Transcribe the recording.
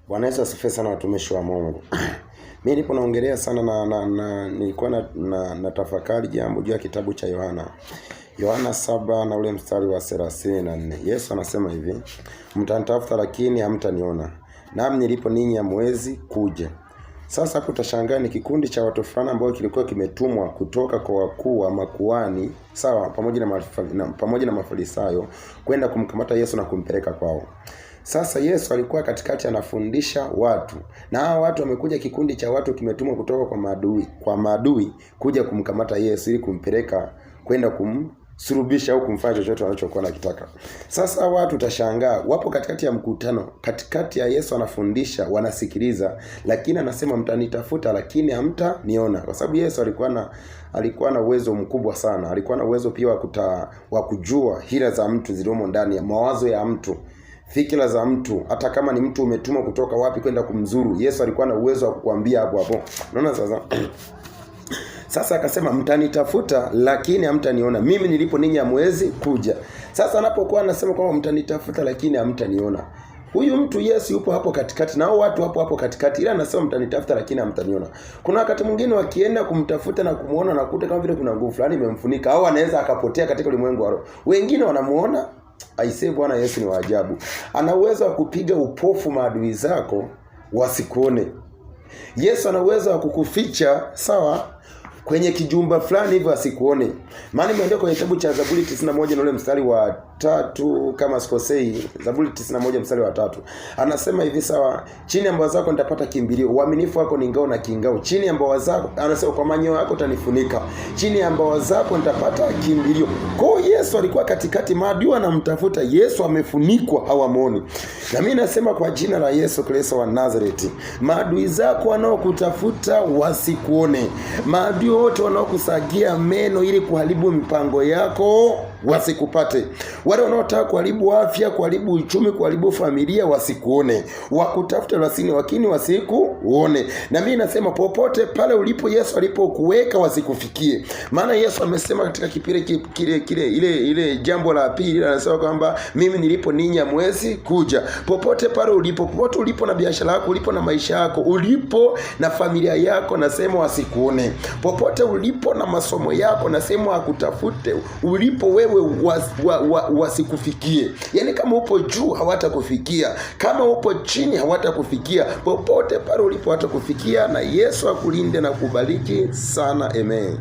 Bwana Yesu asifiwe sana watumishi wa Mungu. Mimi nipo naongelea sana na nilikuwa na tafakari jambo juu ya kitabu cha Yohana. Yohana 7 na ule mstari wa 34. Yesu anasema hivi, mtanitafuta lakini hamtaniona. Nami nilipo ninyi hamwezi kuja. Sasa hapo utashangaa ni kikundi cha watu fulani ambao kilikuwa kimetumwa kutoka kwa wakuu wa makuhani, sawa, pamoja na Mafarisayo kwenda kumkamata Yesu na kumpeleka kwao. Sasa Yesu alikuwa katikati anafundisha watu, na hao watu wamekuja, kikundi cha watu kimetumwa kutoka kwa maadui kuja kumkamata Yesu ili kumpeleka kwenda kumsulubisha au kumfanya chochote wanachokuwa nakitaka. Sasa watu utashangaa, wapo katikati ya mkutano, katikati ya Yesu anafundisha, wanasikiliza, lakini anasema mtanitafuta lakini hamtaniona, kwa sababu Yesu alikuwa na uwezo mkubwa sana. Alikuwa na uwezo pia wa kujua hila za mtu ziliomo ndani ya mawazo ya mtu, fikira za mtu, hata kama ni mtu umetumwa kutoka wapi kwenda kumzuru, Yesu alikuwa na uwezo wa kukuambia hapo hapo. Unaona sasa? Sasa akasema mtanitafuta lakini hamtaniona, mimi nilipo ninyi hamwezi kuja. Sasa anapokuwa anasema kwamba mtanitafuta lakini hamtaniona, huyu mtu Yesu yupo hapo katikati na hao watu hapo hapo katikati, ila anasema mtanitafuta lakini hamtaniona. Kuna wakati mwingine wakienda kumtafuta na kumuona nakuta kama vile kuna nguvu fulani imemfunika, au anaweza akapotea katika ulimwengu wa roho. Wengine wanamuona. Aisee, Bwana Yesu ni wa ajabu. Ana uwezo wa kupiga upofu maadui zako wasikuone. Yesu ana uwezo wa kukuficha, sawa, kwenye kijumba fulani hivyo asikuone. Maana imeandikwa kwenye kitabu cha Zaburi 91 na ule mstari wa 3 kama sikosei, Zaburi 91 mstari wa 3. Anasema hivi, sawa, chini ya mbawa zako nitapata kimbilio, uaminifu wako ni ngao na kingao. Chini ya mbawa zako, anasema kwa manyoya yako utanifunika. Chini ya mbawa zako nitapata kimbilio. Kwa hiyo Yesu alikuwa katikati, maadui anamtafuta Yesu, amefunikwa hawamuoni. Na mimi nasema kwa jina la Yesu Kristo wa Nazareti, maadui zako wanaokutafuta wasikuone. Maadui wote wanaokusagia meno ili kuharibu mipango yako wasikupate. Wale wanaotaka kuharibu afya, kuharibu uchumi, kuharibu familia wasikuone. Wakutafute lakini wasikuone. Na mimi nasema popote pale ulipo, Yesu alipokuweka wasikufikie. Maana Yesu amesema katika kipile kile kile ile ile jambo la pili, anasema kwamba mimi nilipo ninyi hamwezi kuja. Popote pale ulipo, popote ulipo na biashara yako, ulipo na maisha yako, ulipo na familia yako, nasema wasikuone. Popote ulipo na masomo yako, nasema wakutafute. Ulipo wewe wasikufikie. Yaani kama upo juu hawatakufikia, kama upo chini hawatakufikia. Popote pale ulipo hawatakufikia, na Yesu akulinde na kubariki sana. Amen.